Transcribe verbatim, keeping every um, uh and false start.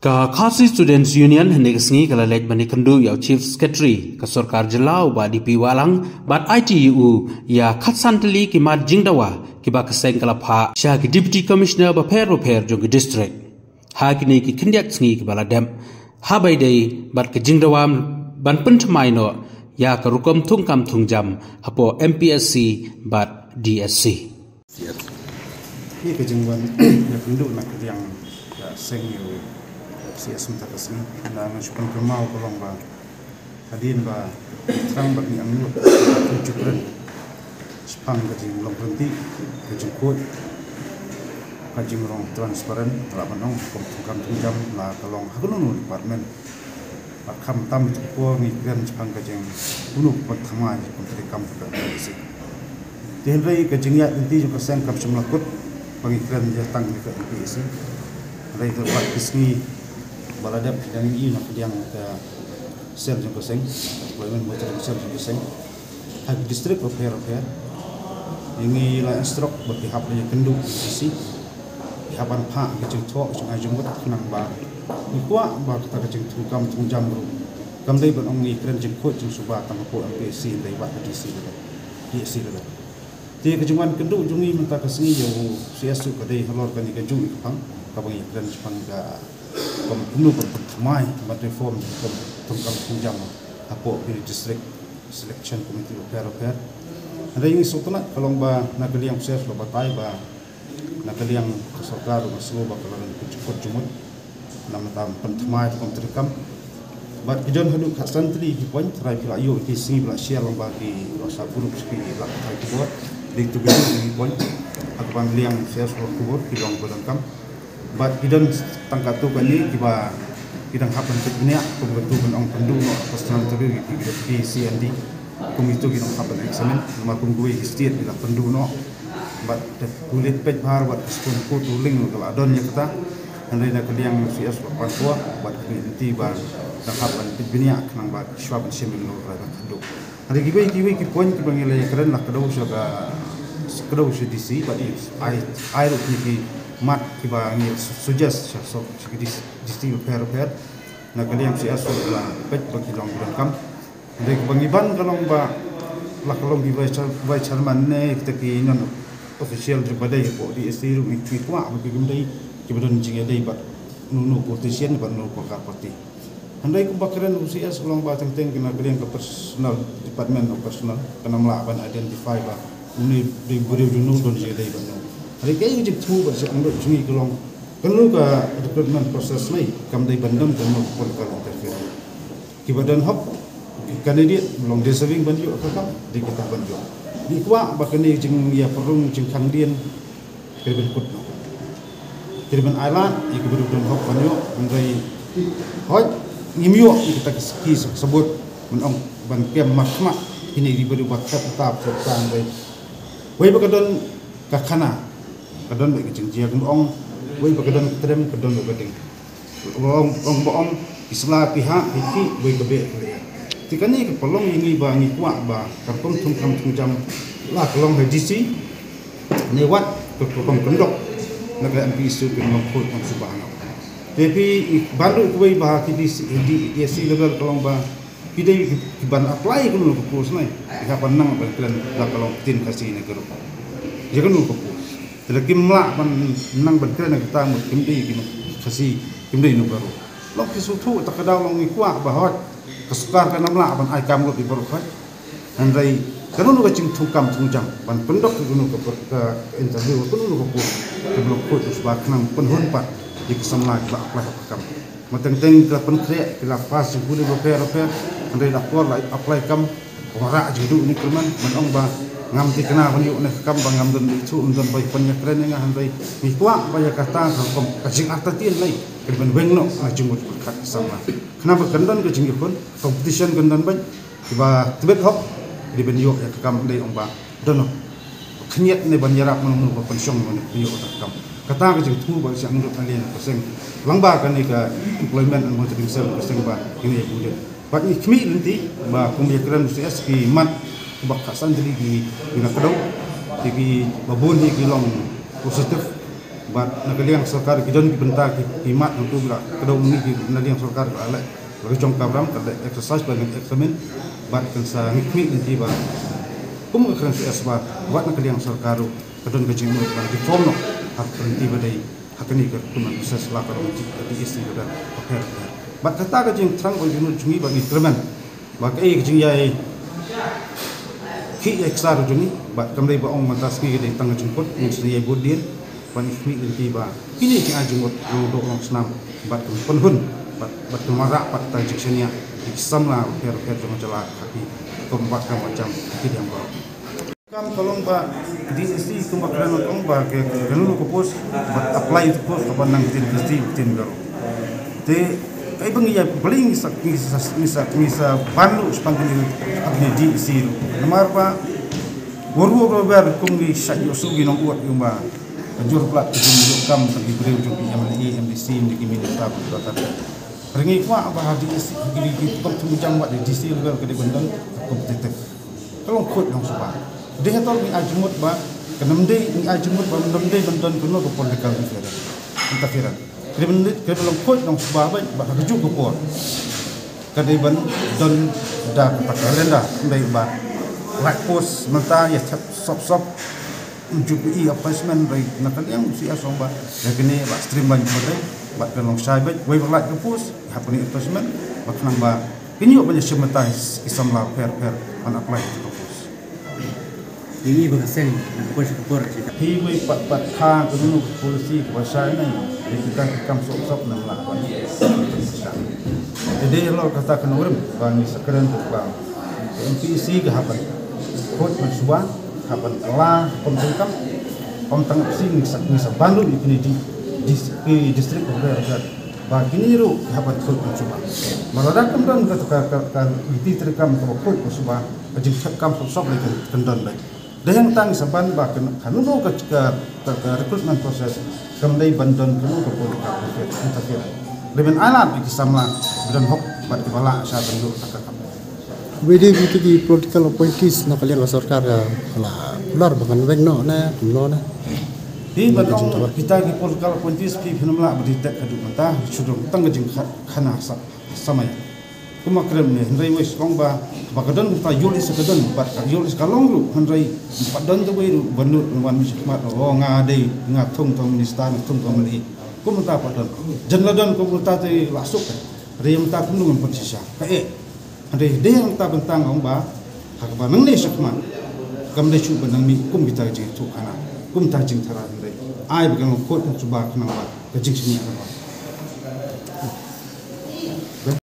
Ka Khasi Students Union hynne ka sngi ka la leit ban ïakynduh ïa u Chief Secretary ka Sorkar Jylla u Bah D P Wahlang bad aiti ïa u ïa khatsan tylli ki mat jingdawa kiba ka seng ka la phah sha ki Deputy Commissioner bapher bapher jong ki district. Ha kine ki khyndiat sngi kiba la dep, ha ba ïadei bad ka jingdawa ban pynthymmai noh ïa ka rukom thungkam thungjam hapoh M P S C bad D S C. Hi ka jingwan ïakynduh na ka liang ka seng ïa u C S mynta ka sngi. Na nga shu pynkynmaw ka long ba hadien ba thrang bad ngi angnud ka jingkren shaphang ka jinglong ryntih, ka jingkhuid, ka jinglong transparent, ka la ban ong rukom thungkam thungjam la ka long ha kano kano department. Bad khamtam ïa ka por ngi kren shaphang ka jing kumno ban thymmai kum treikam ka M P S C. Te hynrei ka jingïaid lynti jong ka seng kam shym la kut ba ngi kren ïa tang ïa ka M P S C. Hynrei ka bad ki sngi ba la dep, ngi ïohi na ka liang ka sel jong ka seng, employment monitoring cell jong ka seng, ha ki district bapher bapher, ngi la instruct ba ki hap ban ïakynduh ïa ki D C, ki hap ban phah ki jingthoh jingai jingmut khnang ba ngi kwah ba kata ka jingthungkam thungjam ruh kam dei ban ong ngi kren jingkhuid jingsuba tang hapoh M P S C hynrei bad ka D C lada, D S C lada. Te ka jingwan kynduh jong ngi mynta ka sngi ïa u C S ruh ka dei halor kane kajuh ka phang kaba ngi kren shaphang ka rukom kumno ban pynthymmai ban reform rukom thungkam thungjam hapoh ki district selection committee bapher bapher. Hynrei ngi sngewtynnat ka long ba na ka liang u C S la batai ba na ka liang ka sorkar ruh nga sngew ba ka la don ka jingkut jingmut na ka bynta ban pynthymmai rukom treikam. Bad ki don haduh khatsan tylli ki point, tharai phi la ïoh ïa ki sngi ba la share lang ba ki WhatsApp group, ki la batai ki bor, dei tu ki dei ki point ha kaba na ka liang C S bad khubor ki long ba donkam. Bad ki don tang katto katne kiba ki dang hap ban peit bniah, kum katto ban ong pynduh noh personal interview ïa ki, ki C and D, kum ito ki dang hap ban examine, namar kum kiwei ki state ki la pynduh noh. Bad te pule peit bha bad ka Supreme Court ruling ka la don ïa kata. Hynrei na ka liang C S bad pan ko bad ka lynti ba dang hap ban peit bniah khnang ba shuwa ban shim ïa ka kynduh. Hynrei kiwei kiwei ki point kiba ngi la ïakren la kdew sha ka, kdew sha D C bad ai, ai ruh ki, ki mat kiba ngi suggest sha, sha ki D C, D C bapher bapher. Na ka liang C S la peit ba ki long ki donkam. Hynrei kaba ngi ban ka long ba la ka long ki vice chair-, vice chairman ne kita ki non official ruh ba dei hapoh D S C ruh ngi kwah ba ki, kim dei kiba don jingïadei bad uno uno u politician bad uno uno u party. Hynrei kumba kren u C S ka long ba teng teng ki na ka liang ka personal, department of personal, kim lah ban identify ba une dei briew jong uno, don jingïadei bad uno. Hynrei kaei ka jingthmu bad jingangnud jong ngi ka long kano ka recruitment process ne kam dei ban don kano ka political interference. Kiba don hok, ki candidate long deserving ban ïoh ka kam, dei kita ban ïoh. Ngi kwah ba kane jingïapyrshang jingkhang dien ka dei ban kut noh. Ka dei ban ailad ïa kiba don hok ban ïoh, hynrei hooid ngim ïoh ïa kita ki, ki sabut ban ong ban kem markhmat kine ki briew ba thep tap thep tang, hynrei wei ba ka don ka khana ka don bad ka jingjia, kumba ong wei ba ka don ka trem ka don bad ka ding. Ong, ong ba ong ki sla ki hah ki khih, wei ka beh ka leh. Te kane ka pynlong ïa ngi ba ngi kwah ba ka rukom thungkam thungjam la ka long ha D C ne wat ka rukom kyndok na ka M P S C ka long khuid nongsuba noh. Te phi ban ruh kawei ba ha ki D C, D, D S C level ka long ba ki dei ki, ki ban apply kano ka post ne, ki hap ban nang ban kren la ka long ktien Khasi ne ka ruh. Ïa kano ka post. Te lada kim lah ban nang ban kren ïa kata mut kim dei ki nong Khasi, kim dei nong baroh. Long ki sngewthuh ta ka daw long ngi kwah ba hooid ka sorkar kan ym lah ban ai kam ngut ïa baroh hooid. Hynrei kano ka jingthungkam thungjam ban pyndok ïa kano ka, ka interview, kano ka post, ka long khuid nongsuba khnang pynhun pat ïa ki samla kiba apply hok ka kam. Ba teng teng ki la pynkhreh, ki la pass jingpule bapher bapher, hynrei la por la apply kam, wanrah jingduh ne kyrmen, ban ong ba ngam thikna ban ïoh ne ka kam ba ngam don ithuh, ngam don ba pynïakren ïa nga, hynrei ngi kwah ba ïa kata ka rukom ka jingartatien lei ka dei ban weng noh na jingmut pyrkhat ki samla. Khnang ba kan don ka jingïakhun, competition kan don beit, kiba tbit hok ki dei ban ïoh ïa ka kam, dei ong ba don hok khyndiat ne ban ïarap mano mano ba pynshong mano ban ïoh ïa ka kam. Kata ka jingthmu ba ka seng, ka seng lang ba kane ka employment and monitoring cell ka seng ba kine ïa ka. Bad ngi khmih lynti ba kum ïakren C S ki mat ba khatsan tylli ki, ki la kdew, ki, kiba bun hi ki long positive. Bad na ka liang sorkar ki don ki bynta ki, ki mat hangtu ba la kdew mynne ki na liang sorkar ba la leh la ka jong ka bram ka leh exercise ba leh examine bad kan sa ngi khmih lynti ba kum ka kren C S ba wat na ka liang sorkar ruh ka don ka jingmut ba ki form noh ha ka lynti ba dei ha kane ka recruitment process la ka long ka D S C ka da ka pher pher. Bad kata ka jingthrang ba jingmut jong ngi ba ngi kyrmen ba kaei ka jingïai khih ïai ksar jong ngi bad kam dei ba ong mynta sngi ka dei tang ka jingkut ngi sngi ïai bud dien ban khmih lynti ba kine ki ai jingmut long doh long snam bad kan pynhun bad bad kan wanrah bad tang jingshaniah ki samla pher pher jong ka jylla ha ki kum bad kam jam ki diang ba. Kam ka long ba D S C kumba kren ong ba ke kanu ka post bad apply to post ka ban nang tin Khristian tin Garo. Te kai ba ngi ïa beli ngi sa ngi sa ngi sa ngi sa ban ruh shaphang kane shaphang kane D S C ruh. Namar ba waru waru ber kum ngi sa ïoh su ngi nong uot ïa ba ka jur plat ka jur ïoh kam ka ki briew jong ki M L A, M D C, ki minister ba ka ta. Ringi kwah ba ha D S C ki ki ki kop tu jam ba D S C level ka dei ban don competitive. Ka long khuid long suba. Dei hato ngi ai jingmut ba ka nam dei ngi ai jingmut ba nam dei ban don kano ka political interference. Interference. Ka dei ban dei ka dei ban long khuid long suba ba ba ka juk ka por. Ka dei ban don da ka ta calendar dei ba lak post mynta ïa thep sop sop. Ju i appointment dei na ka liang si asong ba ïa kane ba streamline ba dei ba ka long shai ba wei ba lak ka post happening appointment ba khnang ba Kynjoh ban ïashim bynta ki samla pher pher ban apply ha ka post. Ïa ngi ba ka seng na ka por sha ka por shi. Hi wei pat pat kha ka nunu ka policy ka ba shai nai. Ïa kita ki kam sop sop nang lah ban. Ïa dei halor kata ka nongrim ba ngi sa kren ba ka M P E C ka hap ban khuid ban suba hap ban kylla kum tang kam kum tang M P E C ngi sa ngi sa ban lut ïa kine di di ki district of Ba kine ruh ki hap ban khuid ban suba. Ba lada kam don ka ka ka ka iti treikam kaba khuid ban suba ka jingthep kam sop sop lei kan kan don lei. Dei hangta ngi sa ban ba kan kan no ka ka ka ka recruitment process kam dei ban don kano ka political interference. Dei ban alat ba ki samla ba don hok bad kiba lah sha ban ïoh ka ka kam. Wei de wei de ki political appointees na ka liang ka sorkar ka la kular ba kan weng noh ne kumno ne. Hi ba dong kita ki political appointees phi phin ym lah ba detect haduh mynta shu dong tang ka jingkhana sa samai. Kumba kren ne hynrei wei sdang ba ba ka don mynta ïoh lei sa ka don bad ka ïoh lei sa ka long ruh hynrei ba don te wei ruh ba nud wan mi shikmat oh nga dei nga thung tong minister nga thung tong mali. Kum mynta ba don jan la don kum mynta te la suk. Hynrei mynta kum nang pyn shisha ka eh. Hynrei dei hangta bynta nga ong ba ha kaba nangne shakhmat kam dei shuh ba nang mih kum kita ka jingïathuhkhana kum ta jingtharai hynrei ai ba ka long khuid ban suba khnang ba ka jingshaniah ka ba.